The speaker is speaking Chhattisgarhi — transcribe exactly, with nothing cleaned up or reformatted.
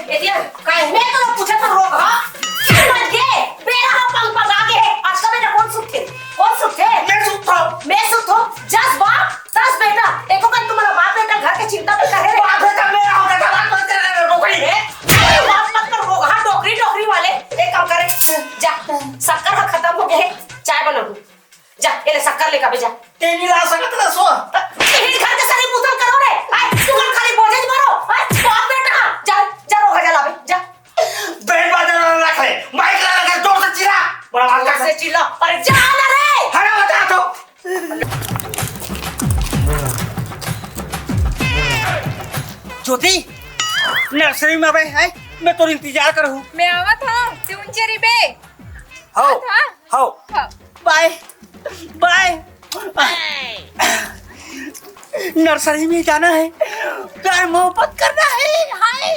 एतिया, काहे में तो पूछे तो रोगहा? मत गे, बेरा हा पंग पंग आगे है। आज का बेटा कौन सुते? कौन सुते? मैं सुता। मैं सुतो। जस बाप, तस बेटा। एको कन तुम्हारा बाप बेटा घर के चिंता में करे रे। बाप बेटा मेरा हो बेटा, बात मत कर रे, डोकरी। ए, अरे बात मत कर, रोगहा, डोकरी, डोकरी वाले। एक काम करे, जा, शक्कर हा खत्म हो गए, चाय बनाऊं। जा, ये ले शक्कर लेकर आबे, जा। तेरी ला सकत ना सो। तेरी घर के सारी पूतल करो रे। आय, तू कर खाली बोझे ही मारो। आय, बाप बेटा, जा, जा, रोगहा जा लाबे, जा। बैंड बाजा ना रख ले, माइक लगा के जोर से चिल्ला। बड़ा आवाज जोर से चिल्ला। अरे जा ना रे। हरा बता तो। ज्योति, नर्सरी में अबे है, मैं तोर इंतजार करहूँ। मैं आवत हूँ, तू उंचे रहिबे। हव, हाँ। हव। हाँ। बाय, बाय। नर्सरी में जाना है, प्यार मोहब्बत करना है। हाय।